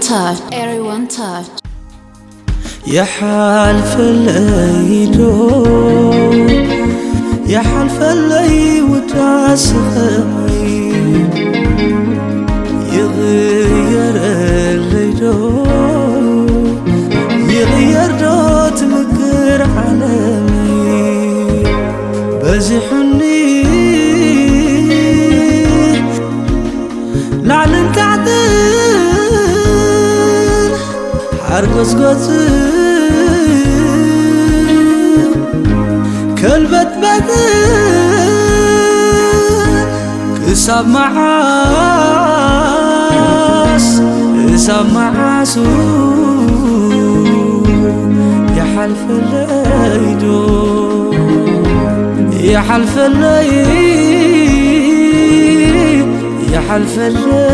Touch, Area One Touch. يحلفلي دو يحلفلي وداس خمي يغير اللي دو يغير دو تمكر عالمي بزحني ላዕልን ታሕትን ሓርጎጽጎጽን ከልበትበትን ክሳብ መዓስ ክሳብ መዓሱ ይሓልፈለይ ዶ ይሓልፈለይ يحلفلي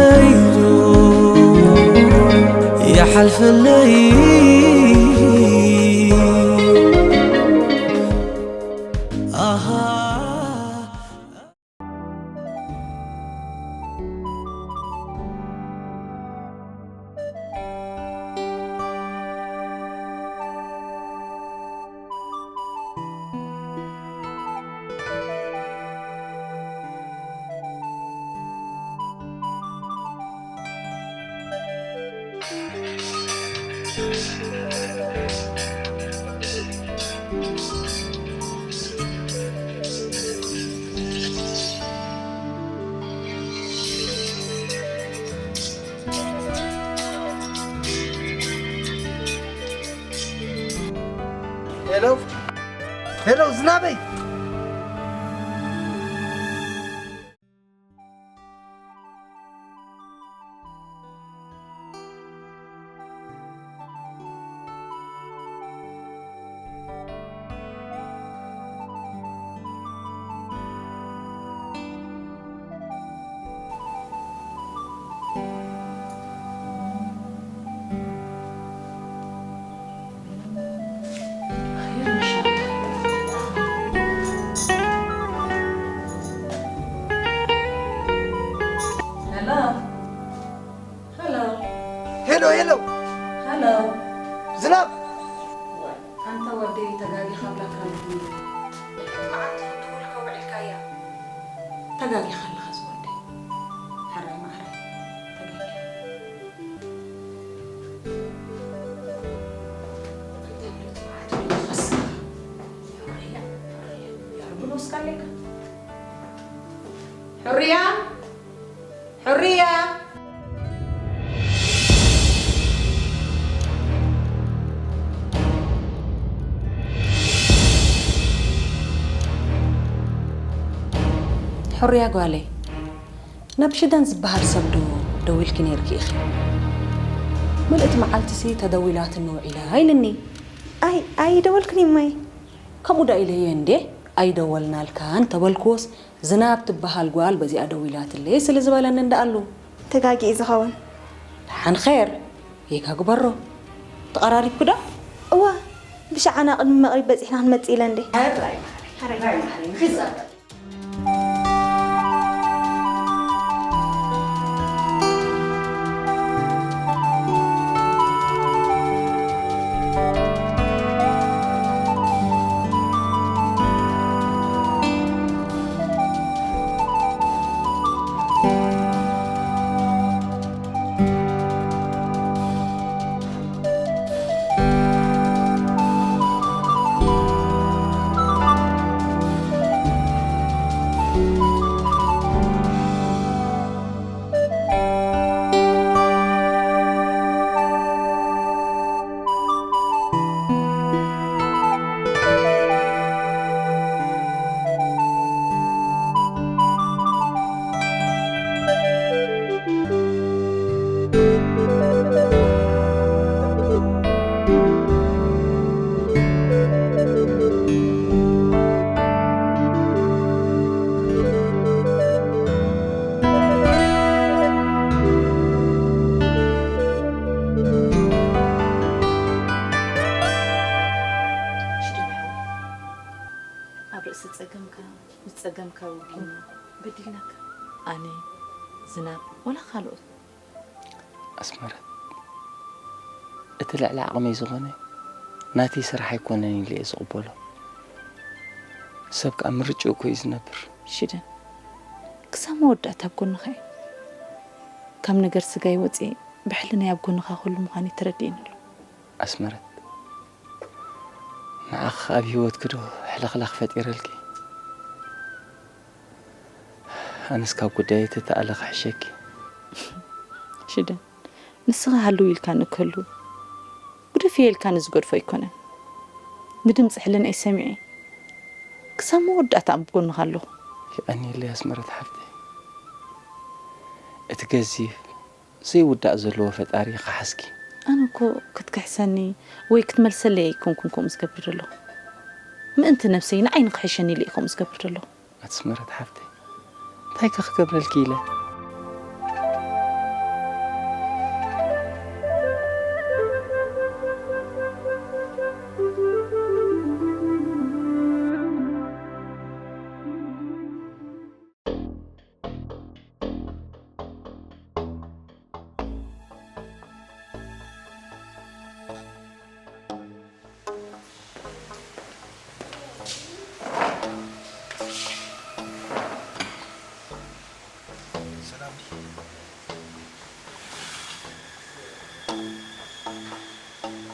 يحلفلي آها ሄሎ ሄሎ፣ ዝናበይ ሄሎ ሄሎ ሄሎ ዝናብ ኣንታ ወደይ ተጋጊኻ ብላካ ኣለኹ። መዓልቲ ክትውልካ ውዒልካያ። ተጋጊኻ ኣለኻ ዝወደይ። ሕራይ ማዕረይ ተጋጊኻ። ሕርያ ሕርያ ሕርያ ሕርያ ሕርያ ሕርያ ጓለይ፣ ናብ ሽደን ዝበሃል ሰብ ዶ ደዊልኪ ነይርኪ ኢኺ? ምልእቲ መዓልቲሲ ተደዊላትኒ ውዒላ ኢልኒ። ኣይ ኣይደወልክን እማይ። ከምኡ ዳ ኢለየ እንዴ ኣይደወልናልካን ተበልክዎስ ዝናብ ትበሃል ጓል በዚኣ ደዊላትለይ ስለ ዝበለኒ እንዳኣሉ። ተጋጊ እዩ ዝኸውን። ደሓን ኸር ጌጋ ግበሮ። ተቐራሪብኪ ዶ? እወ ብሸዓና ቅድሚ መቕሪብ በፂሕና ክንመፅእ ኢለ እንዴ። ኣብ ርእሲ ጸገምካ ምስ ጸገምካ ወጊንና በዲልናካ። ኣነ፣ ዝናብ፣ ወላ ካልኦት። ኣስመረት፣ እቲ ልዕሊ ዓቕመይ ዝኾነ ናተይ ስራሕ ኣይኮነን ኢለ እየ ዝቕበሎ። ሰብ ከኣ ምርጭኡ እኮ እዩ ዝነብር። ሽደን፣ ክሳብ መወዳእታ ኣብ ጎንኻ እየ። ካብ ነገር ስጋይ ወፂኤ ብሕልናይ ኣብ ጎንኻ ኩሉ ምዃነይ ተረዲእኒ ኣሎ። ኣስመረት፣ ንዓኺ ኣብ ህይወትኪ ዶ ሕልኽላኽ ፈጢረልኪ? ኣነስ ካብ ጉዳየይ ተተኣለ ክሕሸኪ። ሽደን፣ ንስኻ ሃልው ኢልካኒ ክህሉ ግደፍዮ ኢልካኒ ዝገድፎ ኣይኮነን። ንድምፂ ሕልናይ ሰሚዐ ክሳብ መወዳእታ ኣብ ጎንኻ ኣለኹ። የቐንየለይ ኣስመረት ሓፍተይ። እቲ ገዚፍ ዘይውዳእ ዘለዎ ፈጣሪ ይኽሓስኪ። ኣነ እኮ ክትክሕሰኒ ወይ ክትመልሰለይ ኣይኮንኩን ከምኡ ዝገብር ዘለኹ። ምእንቲ ነብሰይ ንዓይ ንኽሕሸኒ ኢለ እየ ከምኡ ዝገብር ዘለኹ። ኣስመረት ሓፍተይ እንታይ ከ ክገብረልኪ ኢለ?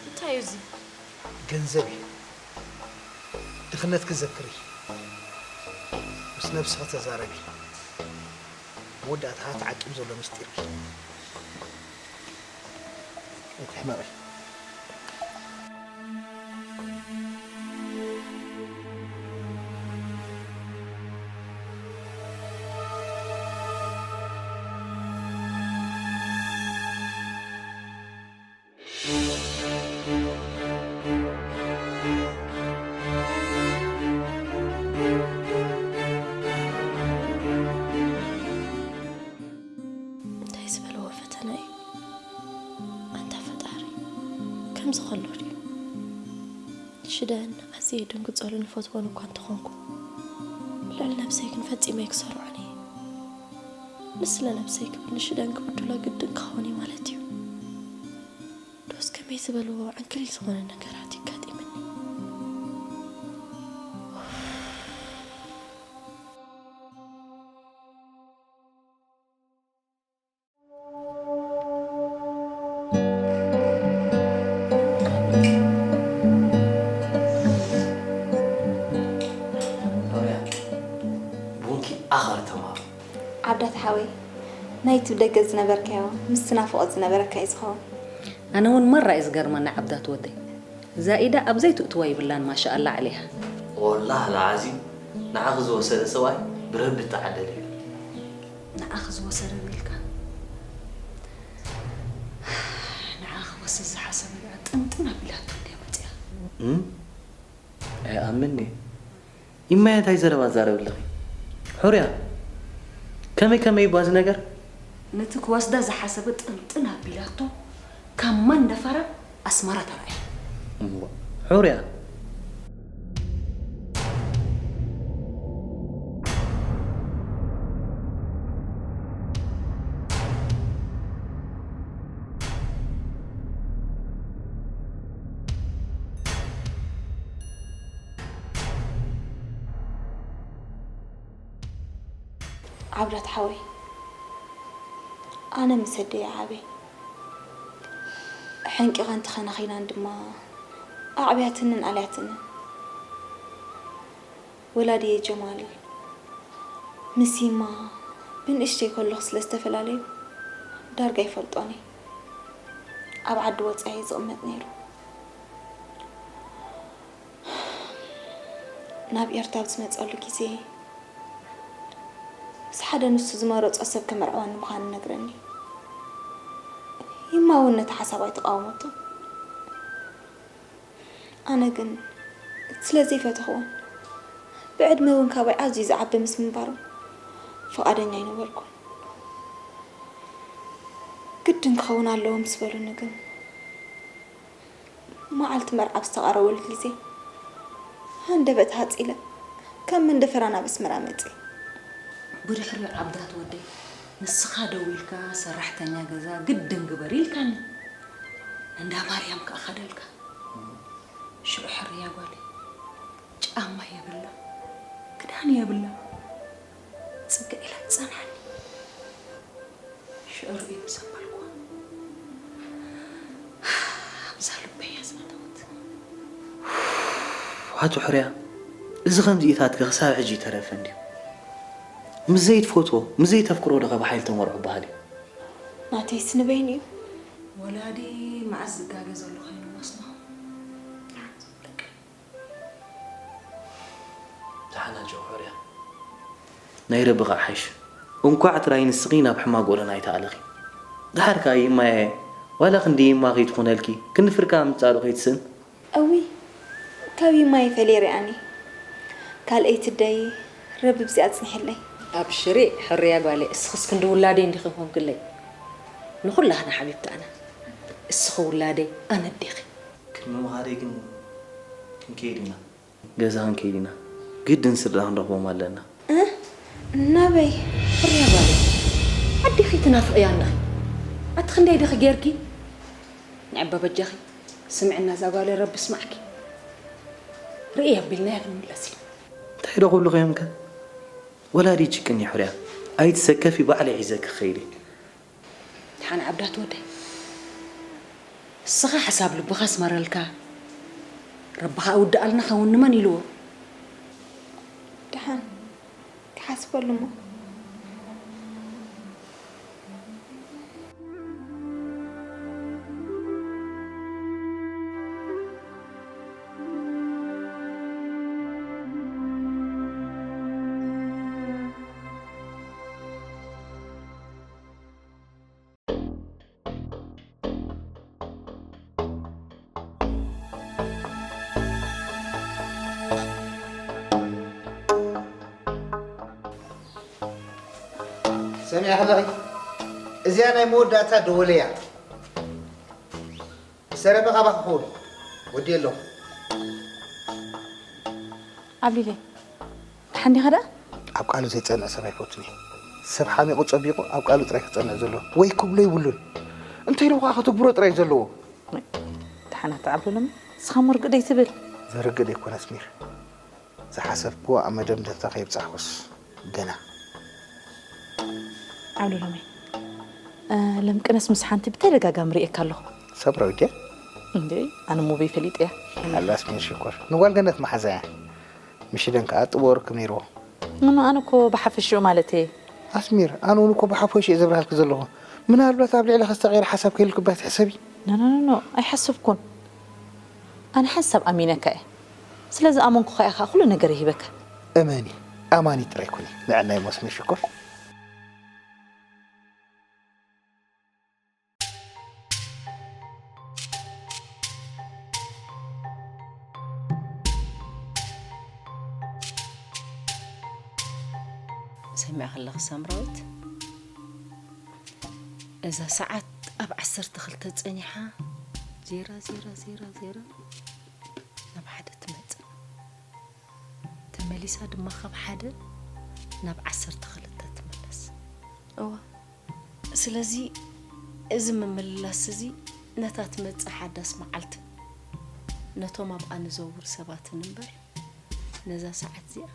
እንታይ እዩ እዚ? ገንዘብ እዩ። ድኽነትኪ ዘክሪ። ምስ ነብስኺ ተዛረቢ። መወዳእታ ተዓቂቡ ዘሎ ምስጢር እዩ። ኣይትሕመቒ። እንታይ ዝበለዎ ፈተና እዩ ኣንታ ፈጣሪ። ከምዚ ከሎ ድዩ ሽደን ኣዝየ ደንግጸሉን እፈትዎን እኳ እንተኾንኩ ልዕሊ ነብሰይ ግን ፈጺመ ኣይክሰርዖን እየ። ንስለ ነብሰይ ክብል ንሽደን ክብድሎ ግድን ክኸውን እዩ ማለት እዩ። ዶስ ከመይ ዝበልዎ ዕንክሊል ዝኾነ ነገራት የጋጢመኒ። ኖርያ ቡንኪ ኣኸር ተማሩ። ዓብዳት ሓወይ ናይቲ ብደገ ዝነበርካዮ ምስቲ ናፍቖት ዝነበረካ እዩ ዝኸውን። ኣነ እውን ማራ እዩ ዝገርመኒ ዓብዳት ወደይ። ዛኢዳ ኣብ ዘይትእትዋ ይብላን ማሻኣላ ዓለይሃ። ወላህ ለዓዚም ንዓኺ ዝወሰደ ሰብኣይ ብረቢ እተዓደለ እዩ። ንዓኺ ዝወሰደ ቢልካ ንዓኺ ክወስድ ዝሓሰበ ጥንጥን ኣቢላቶ እንድያ መፂኣ። ኣይኣምንን'የ። ኢማየ እንታይ ዘረባ ትዛረቢ ኣለኺ? ሑርያ ከመይ ከመይ እባ እዚ ነገር? ነቲ ክወስዳ ዝሓሰበ ጥንጥን ኣቢላቶ ካብ ማን ደፈራ ኣስመራ ተራእያ። እሞ ሑርያ ዓብዳት ሓወይ ኣነ ምስ ኣደይ ዓብየ ሕንቂቐን ተኸናኺናን ድማ ኣዕብያትንን ኣልያትንን። ወላድየ ጀማል ምስ ይማ ብንእሽተይ ከለኹ ስለ ዝተፈላለዩ ዳርጋ ይፈልጦን እየ። ኣብ ዓዲ ወፃኢ እዩ ዝቕመጥ ነይሩ። ናብ ኤርትራ ኣብ ዝመፀሉ ግዜ ምስ ሓደ ንሱ ዝመረፆ ሰብ ከመርዕወኒ ምዃኑ ይነግረኒ። ይማ እውን ነቲ ሓሳብ ኣይተቓወመቶን። ኣነ ግን ስለ ዘይፈተኽዎን ብዕድመ እውን ካባይ ኣዝዩ ዝዓቢ ምስ ምንባሩ ፍቓደኛ ኣይነበርኩን። ግድን ክኸውን ኣለዎ ምስ በሉኒ ግን መዓልቲ መርዓ ኣብ ዝተቓረበሉ ግዜ ሃንደበት ሃጽ ኢለ ካብ መንደፈራ ናብ ኣስመራ መጺኤ። ብድሕሪኡ ዓብዳት ወደይ ንስኻ ደዊልካ ሰራሕተኛ ገዛ ግድን ግበር ኢልካኒ። እንዳ ማርያም ከኣ ኸደልካ። ሽዑ ሕርያ ጓለይ ጫማ የብላ፣ ክዳን የብላ። ጽግዕ ኢላ ትጸንሓኒ። ሽዑ ርእዩ ምስ ኣበልኩዋ፣ ኣብዛ ልበይ እያ ዝኣተወት። ዋቱ ሕርያ፣ እዚ ከምዚኢታትከ ክሳብ ሕጂ ይተረፈ እንድዩ። ምስ ዘይትፈትዎ፣ ምስ ዘይተፍቅሮ ዶ ከ ብሓይሊ ተመርዖ በሃል እዩ? ናተይስ ንበይኑ እዩ። ወላዲ መዓስ ዝጋገ ዘሎ ኮይኑ መስሎ። ደሓን ኣጆኺ ሕርያ። ናይ ረቢ ኸኣ ሓይሽ። እንኳዕ ጥራይ ንስኺ ናብ ሕማቕ ጎደና ኣይተኣለኺ። ደሓር ከኣ ይማየ፣ ዋላ ክንዲ ይማ ከይትኾነልኪ፣ ክንዲ ፍርቂ ምጻእ ዶ ከይትስእን? እውይ፣ ካብ ይማየ ፈልየ ርኣኒ። ካልኣይቲ ኣደይ፣ ረቢ ብዚኣ ኣጽንሕለይ። ኣብሽሪ ሕርያ ጓለይ፣ እስኽስ ክንዲ ውላደይ እንዲኺ ኮንክለይ። ንኹላህና ሓቢብታና። እስኺ ውላደይ፣ ኣነ ኣዴኺ። ቅድሚ ምኻደይ ግን ክንከይድ ኢና። ገዛ ክንከይድ ኢና። ግድን ስድራ ክንረኽቦም ኣለና። እ? ናበይ? ሕርያ ጓለይ፣ ኣዴኺ ትናፍቕያ ኣለኺ። ኣቲ ክንደይ ዲኺ ጌርኪ? ንዕበ በጃኺ፣ ስምዕና እዛ ጓለይ ረቢ ስማዕኪ። ርእይ ኣቢልናያ ክንምለስ ኢና። እንታይ ዶ ክብልኺ እዮም ከ? ወላዲ ይጭቅን እዩ ሕርያ። ኣይትሰከፊ፣ ባዕለይ ሒዘኪ ክኸይድ እየ። ደሓን ዓብዳት ወደይ። እስኻ ሓሳብ ልብኻ ኣስመረልካ። ረቢ ኸኣ ውድኣልና ኸውን ንመን ኢልዎ? ደሓን ክሓስበሉ እሞ። ሰሚዐ ከለኺ እዚኣ ናይ መወዳእታ ደወለያ። ሰረመ ካባኺ ክኸውን ወዲ ኣለኹ። ዓብሊለይ፣ ደሓን ዲኻ ደኣ? ኣብ ቃሉ ዘይጸንዕ ሰብ ኣይፈቱን እየ። ሰብ ሓሚቑ ጸቢቑ ኣብ ቃሉ ጥራይ ክጸንዕ ዘለዎ። ወይ ክብሎ ይብሉን። እንተ ኢሉ ከኣ ከተግብሮ ጥራይ ዘለዎ። ደሓን ኣታ ዓብዱለሚ፣ ንስኻ እሞ ርግእ ደይትብል? ዘርግእ ደይኮነ ኣስሚር። ዝሓሰብክዎ ኣብ መደምደምታ ከይብጻሕኩስ ገና። ዓብዱለሚ፣ ለምቅነስ ምስ ሓንቲ ብተደጋጋሚ ርእየካ ኣለኹ። ሳምራዊት ድያ? እንዴ፣ ኣነ እሞ በይ ፈሊጠያ። ኣላ ኣስሚር ሽኮር ንጓል ገነት መሓዛ እያ። ምሽደን ከኣ ጥበ ርክብ ነይርዎ። ኖኖ፣ ኣነ እኮ ብሓፈሽኡ ማለተይ እየ። ኣስሚር፣ ኣነ እውን እኮ ብሓፈሽኡ እየ ዘብርሃልኪ ዘለኹ። ምናልባት ኣብ ልዕለኺ ዝተቐየረ ሓሳብ ከይህልወኪ እባ ኣይትሕሰቢ። ኖኖኖኖ፣ ኣይሓሰብኩን። ኣነ ሓንሳብ ኣሚነካ እየ። ስለ ዝኣመንኩኻ እየ ኸኣ ኩሉ ነገረይ ሂበካ። እመኒ፣ ኣማኒት ጥራይ ኩኒ። ንዕናይ ሞስሚ ሽኮር። ሰሚዕኺ ኣለኺ ሳምራዊት? እዛ ሰዓት ኣብ ዓሰርተ ክልተ ጸኒሓ ዜራ ዜራ ዜራ ዜራ ናብ ሓደ ትመጽእ። ተመሊሳ ድማ ካብ ሓደ ናብ ዓሰርተ ክልተ ትምለስ። እዋ። ስለዚ እዚ ምምልላስ እዚ ነታ ትመጽእ ሓዳስ መዓልትን ነቶም ኣብኣ ንዘውር ሰባትን እምበር ነዛ ሰዓት እዚኣ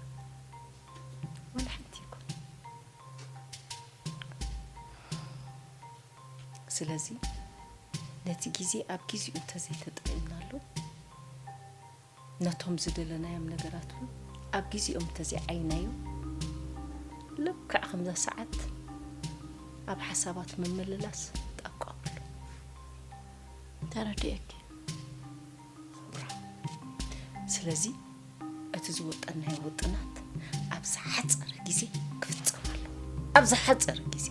ዋላ ሓንቲ ኣይኮነን። ስለዚ ነቲ ግዜ ኣብ ግዚኡ እንተዘይተጠቒምናሉ ነቶም ዝደለናዮም ነገራት እውን ኣብ ጊዜኦም እንተዘይዓይናዮም፣ ልክዕ ከምዛ ሰዓት ኣብ ሓሳባት ምምልላስ ጣቋ ኣብሉ። ተረዲኤኪ። ኹብራ። ስለዚ እቲ ዝወጠናዮ ውጥናት ኣብ ዝሓጸረ ግዜ ክፍጸም ኣለዎ። ኣብ ዝሓጸረ ግዜ።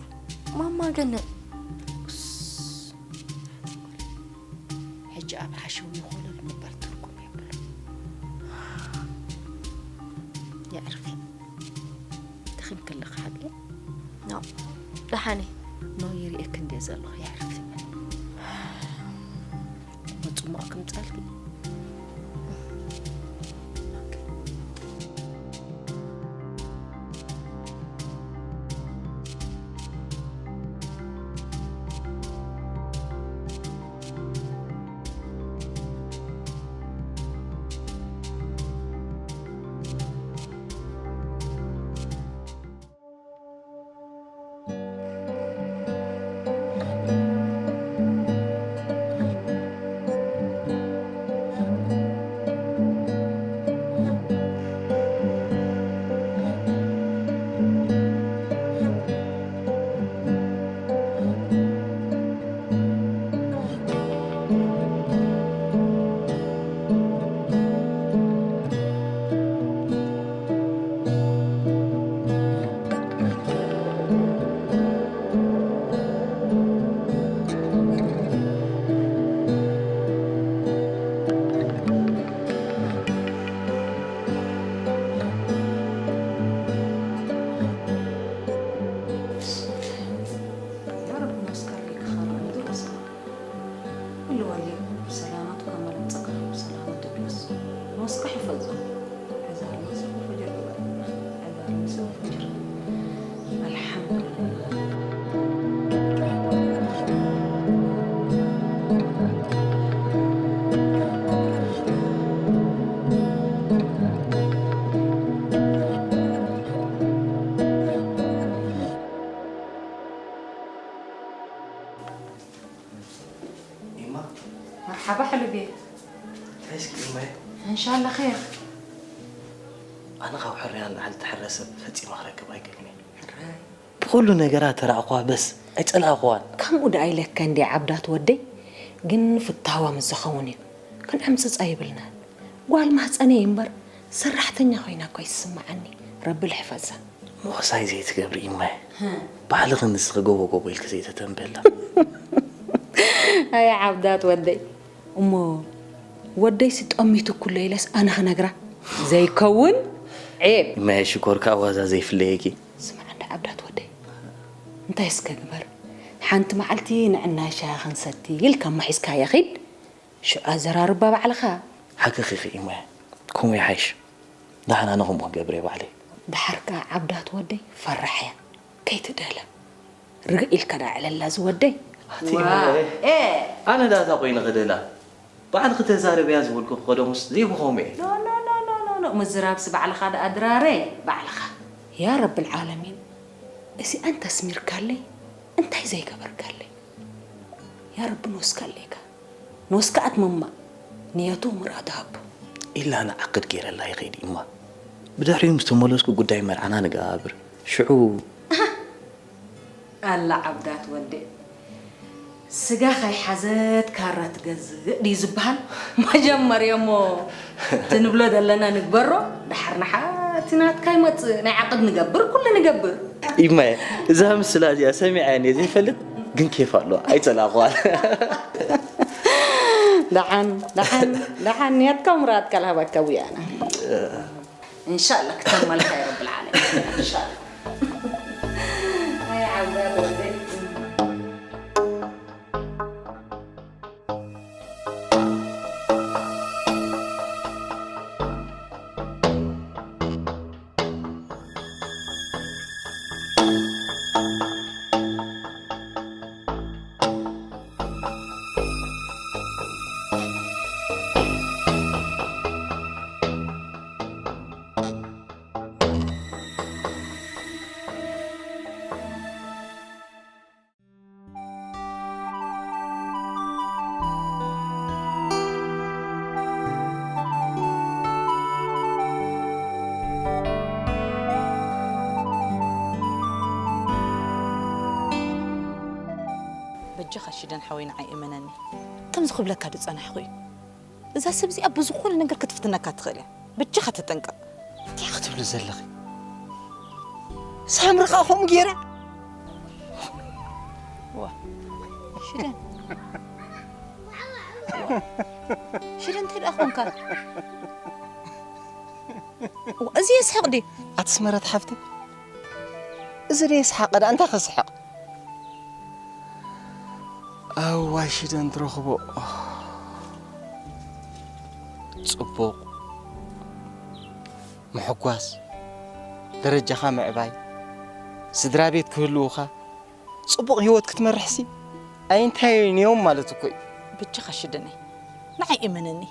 ማማ ግን ሕጂ ኣብ ሓሸዊ ኮለል ምባል ትርጉም የብሉን። የዕርፊ። ደኺምኪ ኣለኺ ሓቂ? ኖ፣ ደሓን እየ። ኖ፣ ይርእየኪ እንድየ ዘለኹ፣ የዕርፊ በሊ። እሞ ጽሟቕ ክምጻልኪ? ኣባ ሕሉፍ እየ። እንታይ እስኪ እማይ? እንሻላ ኸይር። ኣነ ካብ ሕርያ ንላዕሊ ትሕረ ሰብ ፈጺመ ክረክብ ኣይክእልን እየ። ሕራይ። ብኹሉ ነገራ ተራእኳ በስ ኣይጸላእኳዋን። ከምኡ ደኣ ኢለካ እንዴ ዓብዳት ወደይ፣ ግን ፍታዋ ምስ ዝኸውን እዩ። ክንዕምጽጽ ኣይብልናን። ጓል ማህጸነይ እምበር ሰራሕተኛ ኮይና እኳ ይስምዓኒ። ረቢ ልሕፈዛ። ምኽሳይ ዘይትገብሪ እማይ። ህም። ባዕልኺ ንስኺ ጎቦ ጎቦ ኢልኪ ዘይተተንበላ። ኣይ ዓብዳት ወደይ። እሞ ወደይሲ ጠሚቱ ኩሎ ኢለስ ኣነ ክነግራ ዘይከውን ዔብ። እማይ ሽኮር ካብ ዋዛ ዘይፍለየኪ። ስማዕ እንዳ ዓብዳት ወደይ። እንታይ እስከ ግበር። ሓንቲ መዓልቲ ንዕናይ ሻሂ ክንሰቲ ኢልካ እሞ ሒዝካያ ኺድ። ሽዑ ኣዘራርባ ባዕልኻ። ሓቅኺ ኢኺ እማይ። ከምኡ ይሓይሽ። ደሓን ኣነ ከምኡ ክገብር እየ ባዕለይ። ደሓር ከኣ ዓብዳት ወደይ ፈራሕ እያ። ከይትደለ። ርግእ ኢልካ ደኣ ዕለላ ዝወደይ። ኣቲ ዋ፣ እማይ። ኤ። ኣነ ደኣ እታ ኮይነ ክደላ። ባዕልኺ ተዛረብያ ዝበልኩ ክኸደሙስ ዘይብኸም እየ። ኖ፣ ኖ፣ ኖ፣ ኖ፣ ኖ፣ ኖ። ምዝራብሲ ባዕልኻ ደኣ ድራረ፣ ባዕልኻ። ያ ረብል ዓለሚን፣ እዚኣን ተስሚርካለይ፣ እንታይ ዘይገበርካለይ? ያ ረቢ ንወስካ ኣለይካ። ንወስካ ኣትመማ፣ ንያቱ ምርኣቱ ሃቡ። ኢላ ንዓቅድ ገይረላ ይኸይድ እማ። ብድሕሪኡ ምስ ተመለስኩ ጉዳይ መርዓና ንገብር። ሽዑ ኣላ ዓብዳት ወደይ፣ ስጋ ከይሓዘት ካራ ትገዝእ ድዩ ዝበሃል? መጀመርያ እሞ እቲ ንብሎ ዘለና ንግበሮ፣ ደሓር ንሓ እቲ ናትካ ይመጽእ፣ ናይ ዓቕድ ንገብር፣ ኩሉ ንገብር። ኢማየ፣ እዛ ምስላ እዚኣ ሰሚዐ እየ ዘይፈልጥ፣ ግን ኬፍ ኣለዋ፣ ኣይጸላእኽዋን። ደሓን፣ ደሓን፣ ደሓን፣ ንያትካ ምራትካ ልሃበካ ውያና። إن شاء الله كتر ملكة يا رب العالمين. إن شاء الله. هاي عباد ودي. በጃኻ ሽደን ሓወይ ንዓይ እመነኒ። ከምዚ ክብለካ ዝጸናሕኩ እዩ። እዛ ሰብ እዚኣ ብዝኾነ ነገር ክትፍትነካ ትኽእል እያ። በጃኻ ተጠንቀቕ። እንታይ ክትብሊ ዘለኺ? ሳምሪ ኸኣ ከምኡ ገይራ? ዋ፣ ሽደን። ዋ፣ ሽደን እንታይ ደኣ ኾንካ? ዋ፣ እዚ የስሕቕ ድዩ? ኣቲ ስመረት ሓፍተይ፣ እዚ ዶ የስሓቐ ደኣ? እንታይ ከስሕቕ? ኣዋይ ሽደን ትረኽቦ ጽቡቕ ምሕጓስ፣ ደረጃኻ ምዕባይ፣ ስድራ ቤት ክህልውኻ፣ ጽቡቕ ህይወት ክትመርሕሲ ኣይንታየን እዮም ማለት እኮ እዩ። በጃኻ ሽደነይ፣ ንዓይ እመነኒ።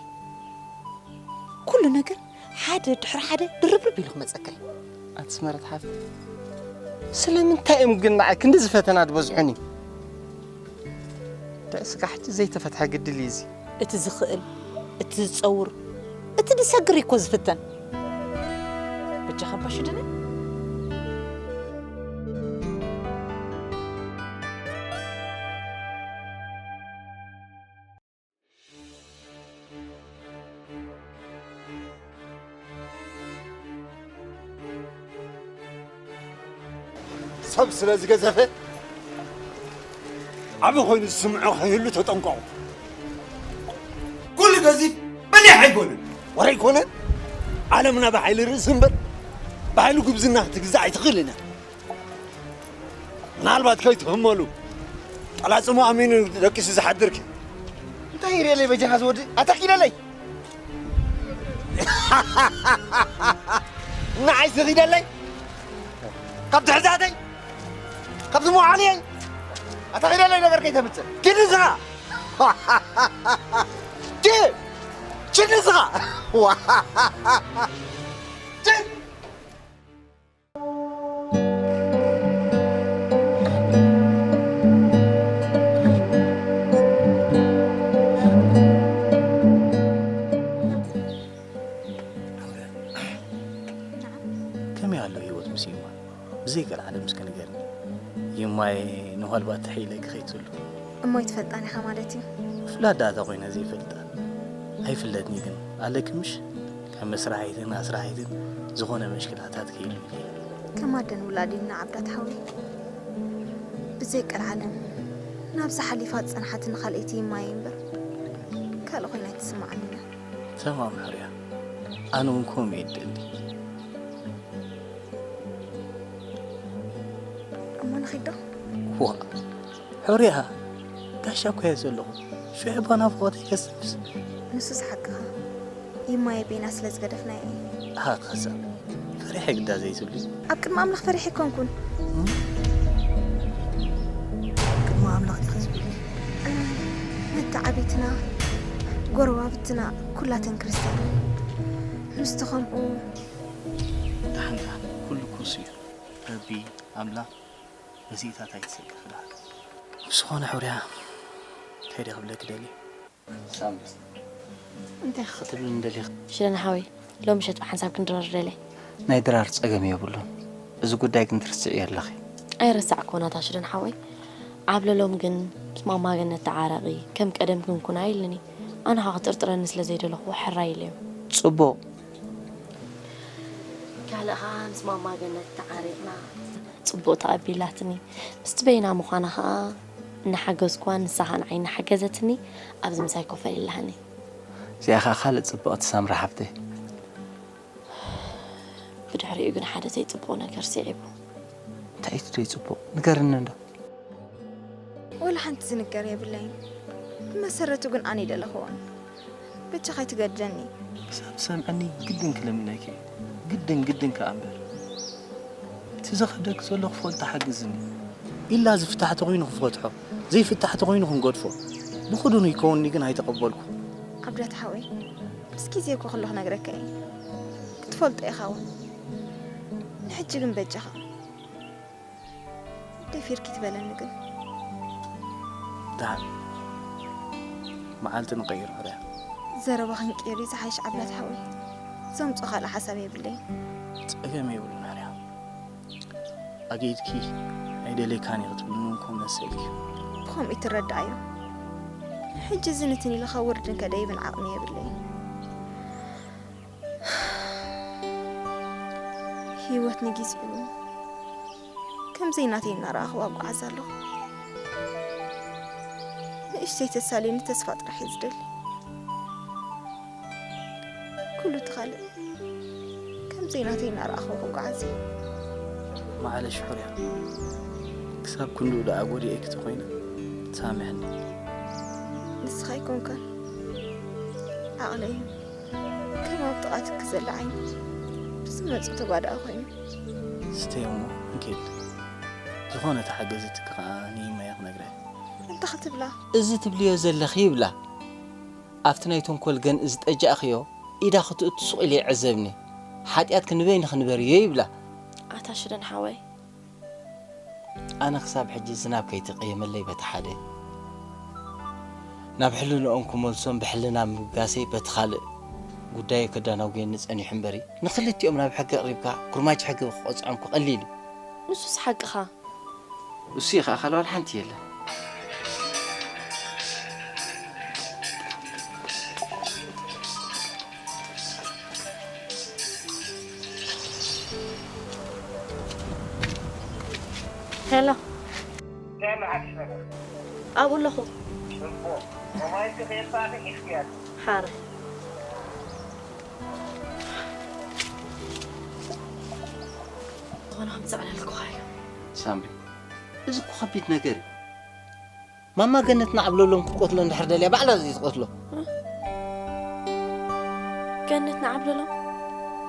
ኩሉ ነገር ሓደ ድሕሪ ሓደ ድርብርብ ኢሉ ክመጸካ እዩ። ኣቲ ስመረት ሓፍተይ፣ ስለምንታይ እዮም ግን ንዓይ ክንድዚ ፈተና ዝበዝሑኒ? ደኣ ስጋዕ ሕጂ ዘይተፈትሐ ግድል እዩ እዚ። እቲ ዝኽእል፣ እቲ ዝጸውር፣ እቲ ዝሰግር እዩ እኮ ዝፍተን። በጃኻ እባ ሽደነ። ሰብ ስለ ዝገዘፈ ዓቢ ኮይኑ ዝስምዖ ከይህሉ ተጠንቀቑ። ኩሉ ገዚፍ በሊሕ ኣይኮነን። ወረ ኣይኮነን። ዓለምና ብሓይሊ ርእሲ እምበር ብሓይሊ ጉብዝና ክትግዛእ ኣይትኽእልን እያ። ምናልባት ከይትህመሉ ጠላጽሙ ኣሚኑ ደቂሱ ዝሓድርኪ። እንታይ ይርእየለይ በጃኻ ዝወዲ? ኣታ ኪደለይ። ንዓይ ስኺደለይ። ካብ ትሕዛተይ። ካብዚ መውዓልየይ። ኣታ ኪደለይ ነገር ከይተምጽእ። ኪድ ንስኻ። ኪድ። ኪድ ንስኻ። ኪድ። ይማየ ንዋልባት ተሒለኪ ከይትብሉ። እሞ ይትፈልጣን ኢኻ ማለት እዩ? ፍላጥ ደኣ ተኾይነ ዘይፈልጣ ኣይፍለጥኒ ግን ኣለኪ ምሽ? ከም መስራሒትን ኣስራሒትን ዝኾነ መሽክላታት ከይህልወኪ። ከም ኣደን ውላድን ኢና ዓብዳት ሓወይ። ብዘይ ቀልዓለም ናብዛ ሓሊፋ ዝጸንሓትኒ ካልኣይቲ ይማየ እምበር ካልእ ኮይና ኣይትስምዓንን እያ። ተማም ሕርያ፣ ኣነ እውን ከምኡ እየ ዝደሊ። እሞ ንኺድ ዶ? ዋእ፣ ሕርያ፣ ጋሻ እኮ እየ ዘለኹ። ሽዑ እባ ናፍቖተይ ከስንፍስ። ንሱስ ሓቅኻ። ይማየ ቤና ስለ ዝገደፍናዮ እዩ። ኣሃ፣ ከዛ ፈሪሐ ግዳ ዘይትብሊ። ኣብ ቅድሚ ኣምላኽ ፈሪሐ ኣይኮንኩን። እም? ኣብ ቅድሚ ኣምላኽ ዲኺ ዝብሊ? እ፣ መተዓቢትና፣ ጎረባብትና፣ ኩላተን ክርስትያን እየን። ምስቲ ከምኡ። ደሓን፣ ደሓን፣ ኩሉ ኩርሲ እዩ። ረቢ ኣምላኽ በዚእታት ኣይትሰከፍ ደሓን። ብዝኾነ ሕርያ፣ እንታይ ድየ ክብለኪ ደልየ? ሳምሪ፣ እንታይ ክትብልኒ ደሊኺ? ሽደን ሓወይ፣ ሎሚ ምሸት ብሓንሳብ ክንድረር ደልየ። ናይ ድራር ጸገም የብሉን። እዚ ጉዳይ ግን ትርስዕዮ ኣለኺ። ኣይረሳዕኩዎን ኣታ ሽደን ሓወይ። ዓብለሎም ግን ምስ ማማ ገነት ተዓረቒ፣ ከም ቀደምክን ኩና ኢሉኒ። ኣነ ኸኣ ክጥርጥረኒ ስለ ዘይደለኹ ሕራይ ኢለዮ። ጽቡቕ። ካልእ ኸኣ ምስ ማማ ገነት ተዓሪቕና። ጽቡቕ ተቐቢላትኒ። ምስቲ በይና ምዃና ኸኣ እናሓገዝኩዋ፣ ንሳ ኸኣ ንዓይ እናሓገዘትኒ ኣብዚ ምሳይ ኮፍ በሊ ኢላትኒ። እዚኣ ኸኣ ካልእ ጽብቕቲ ሳምሪ ሓብተይ። ብድሕሪኡ ግን ሓደ ዘይጽቡቕ ነገር ስዒቡ። እንታይ እዩ እቲ ዘይጽቡቕ? ንገርኒ እንዶ። ወላ ሓንቲ ዝንገር የብለይን። ብመሰረቱ ግን ኣነ ኣይደለኽዎን። በጃኻ ኣይትገድደኒ። ክሳብ ትሰምዐኒ ግድን ክልምነኪ እየ። ግድን፣ ግድን ከኣ እምበር። እቲ ዘኽብደኪ ዘሎ ክፈልጦ ሓግዝኒ። ኢላ ዝፍታሕ ተኾይኑ ክንፈትሖ፣ ዘይፍታሕ ተኾይኑ ክንገድፎ። ብኽዱኑ ይከውንኒ ግን ኣይተቐበልኩ። ዓብዳት ሓወይ፣ ምስ ግዜ እኮ ኩሉ ክነግረካ እየ። ክትፈልጦ ኢኻ እውን። ንሕጂ ግን በጃኻ። ደፊርኪ ትበለኒ ግን። ደሓን መዓልቲ ንቐይሮ ሕርያ። ዘረባ ክንቅይር እዩ ዝሓይሽ ዓብዳት ሓወይ። ዘምጾ ካልእ ሓሳብ የብለይን። ጸገም የብሉን ሕርያ። ኣጊድኪ ኣይደልየካን እየ ክትብልኒ እውን ከም መሰልኪ። ብኸምኡ ይትረድኣዮ። ሕጂ እዚ ንትን ኢልኻ ውርድን ከደይብን ዓቕሚ የብለይን። ህይወት ንጊዜኡ ከም ዘይናተይ እናረኣኽዋ እጓዓዝ ኣለኹ። ንእሽተይ ተሳልየኒ ተስፋ ጥራሕ እየ ዝደሊ። ኩሉ እቲ ካልእ ከም ዘይናተይ እናረኣኽዎ ክጓዓዝ እየ። ማዕለሽ ሕርያ፣ ክሳብ ክንድኡ ደኣ ጎዲኤኪ ተኾይነ ሳምሕኒ። ንስኻ ኣይኮንካን ዓቕለይ እዩ። ከም ኣብ ጥቓ ትኪ ዘላ ዓይኒ ብዝመጹ ተጓዳኢ ኮይኑ። ስተይ እሞ እንኪድ። ዝኾነ ተሓገዘትኪ ከኣ ንይማየ ክነግራ እየ። እንታይ ክትብላ? እዚ ትብልዮ ዘለኺ ይብላ። ኣብቲ ናይ ተንኮል ገንኢ ዝጠጃእኽዮ ኢዳ ክትእቱ ሱቕ ኢለ ይዕዘብኒ። ሓጢኣትኪ ንበይንኺ ንበርዮ ይብላ። ኣታ ሽደን ሓወይ። ኣነ ክሳብ ሕጂ ዝናብ ከይተቐየመለይ በቲ ሓደ፣ ናብ ሕልንኦም ክመልሶም ብሕልና ምብጋሰይ በቲ ካልእ ጉዳየ ከዳናጉየኒ ጸኒሑ እምበሪ፣ ንኽልቲኦም ናብ ሕጊ ኣቕሪብካ ኩርማጅ ሕጊ ክቐጽዖም ክቐሊል እዩ። ንሱስ ሓቅኻ። እሱ እዩ ኸዓ ካልእ ዋላ ሓንቲ የለን። ሄሎ። እንታይ ኣሎ ሓድሽ ነገር? ኣብኡ ኣለኹ። ጽቡቕ። ሞባይልኪ ከየጥፋእኺ ሒዝክያ። ሓራይ። ዝኾነ ከም ዘዕለልኩኻ እዩ። ሳምሪ፣ እዚ እኮ ከቢድ ነገር እዩ። ማማ ገነት ንዓብለሎም ክትቆትሎ እንድሕር ደልያ ባዕላ እዚ ትቆትሎ። ገነት ንዓብለሎም?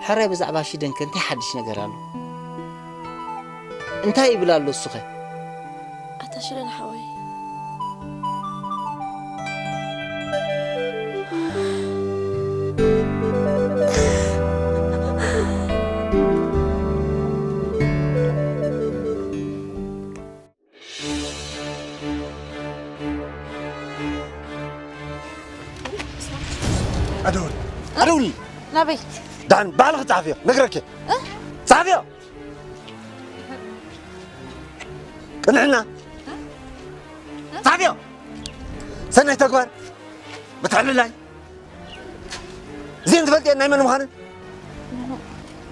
ሕራይ ብዛዕባ ሽደንከ እንታይ ሓድሽ ነገር ኣሎ? እንታይ ይብል ኣሎ እሱኸ? ኣታ ሽደን ሓወይ። ኣደውል፣ ኣደውል። ናበይ? ዳን ባዕልኺ ጸሓፍዮ፣ ነግረኪ። እ? ጸሓፍዮ። ቅንዕና፣ ጻዕብዮ፣ ሰናይ ተግባር፣ ምትሕልላይ፣ እዚአን ትፈልጥየን ናይ መን ምዃነን?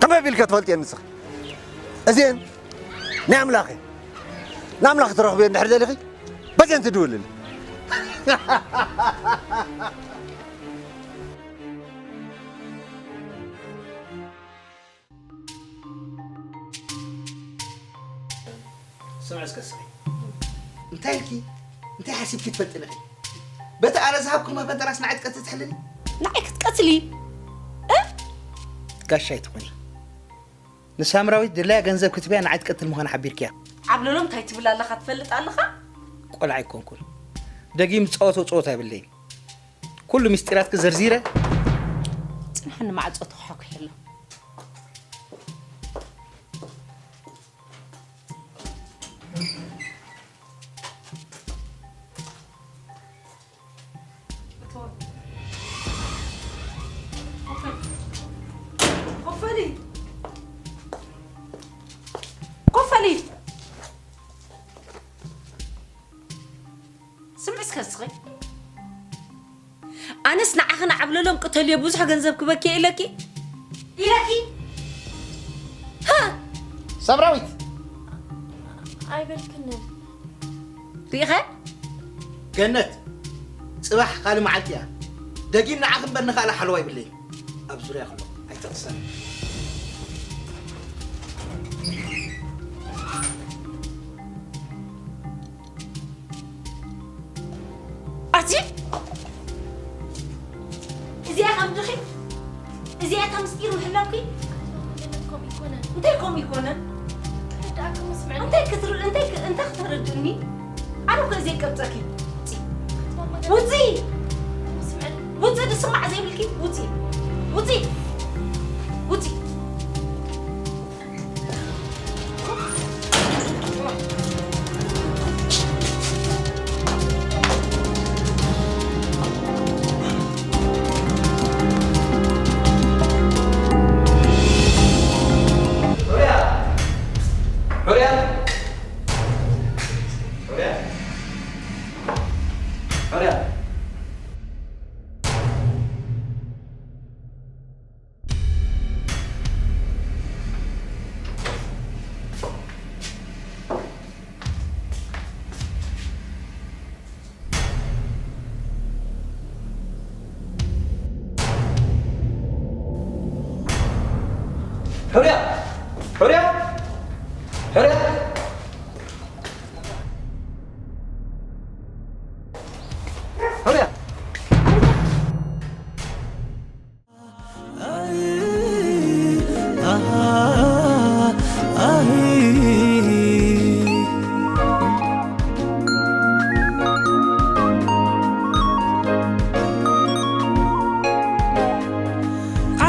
ከመይ ቢልከ ትፈልጥየን ንስኺ? እዚአን ናይ ኣምላኽ እየን። ንኣምላኽ ትረኽብዮ እንድሕር ደሊኺ፣ በዚአን ትድውልሊ። ስምዒ እስከ ስኺ። እንታይ ኢልኪ? እንታይ ሓሲብኪ ትፈልጢ ንኺ? በቲ ኣነ ዝሃብኩ መፈንጠራስ ንዓይ ትቀትሊ ትሕልኒ? ንዓይ ክትቀትሊ? እ? ጋሻ ኣይትኹኒ። ንሳምራዊት ድላያ ገንዘብ ክትበያ ንዓይ ትቀትል ምዃና ሓቢርክያ። ዓብለሎም እንታይ ትብል ኣለኻ ትፈልጥ ኣለኻ? ቆልዓ ኣይኮንኩን። ደጊም ዝጻወቶ ጸወታ የብለይን። ኩሉ ምስጢራትኪ ዘርዚረ። ጽንሓኒ ማዕጾ ተኳሕኲሑ ኣሎ። ኮፈሊ! ኮፈሊ! ስምዒ እስከ እስኺ። ኣነስ ንዓኺ ንዓብለሎም ቅተልዮ ብዙሕ ገንዘብ ክበኪ ኢለኪ ኢለኪ። ሃ! ሳምራዊት! ኣይበልክንን። ርኢኸ? ገነት፣ ጽባሕ ካልእ መዓልቲ እያ። ደጊም ንዓኺ እምበር ንኻልእ ሓለዋ ይብለይ። ኣብ ዙርያ ክሎ ኣይትቕሰን። ኣቲ እዚኣ ከም ድኺ እዚኣ እታ ምስጢር ምሕላውኪ። ከምኡ ይኮነን። እንታይ ከምኡ ይኮነን? ክርድኣካ መስምዐኒ። እንታይ ክትር-፣ እንታይ ክ-፣ እንታይ ክተረድእኒ? ኣነ እኮ ዘይቀብጸኪ። ውጺ! ውጺ! መስምዐኒ። ውጺ! ዝስማዕ ዘይብልኪ ውጺ! ውጺ! ውጺ! ሕርያ! ሕርያ! ሕርያ! ሕርያ!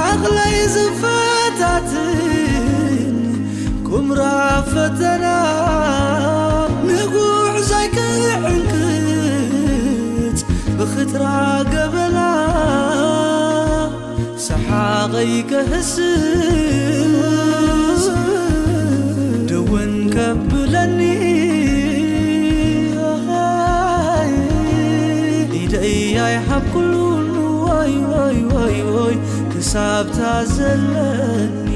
ዓቕለይ ዝፈታትን ቁምራ ፈተና ንጉዕዞይ ክዕንቅጽ ብኽትራ ገበና ሰሓቐይ ከህስስ ደወን ከብለኒ ኢደይ ኣይሓብኩሉን ወይ ወይ ወይ ወይ ክሳብ ታዘለኒ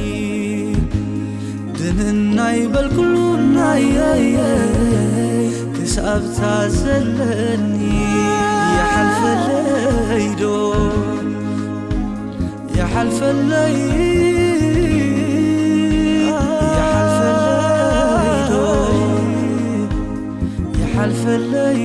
ድንናይ በልኩሉ ናየየ ክሳብ ታዘለኒ ይሓልፈለይ ዶ ይሓልፈለይ ይሓልፈለይ ዶ ይሓልፈለይ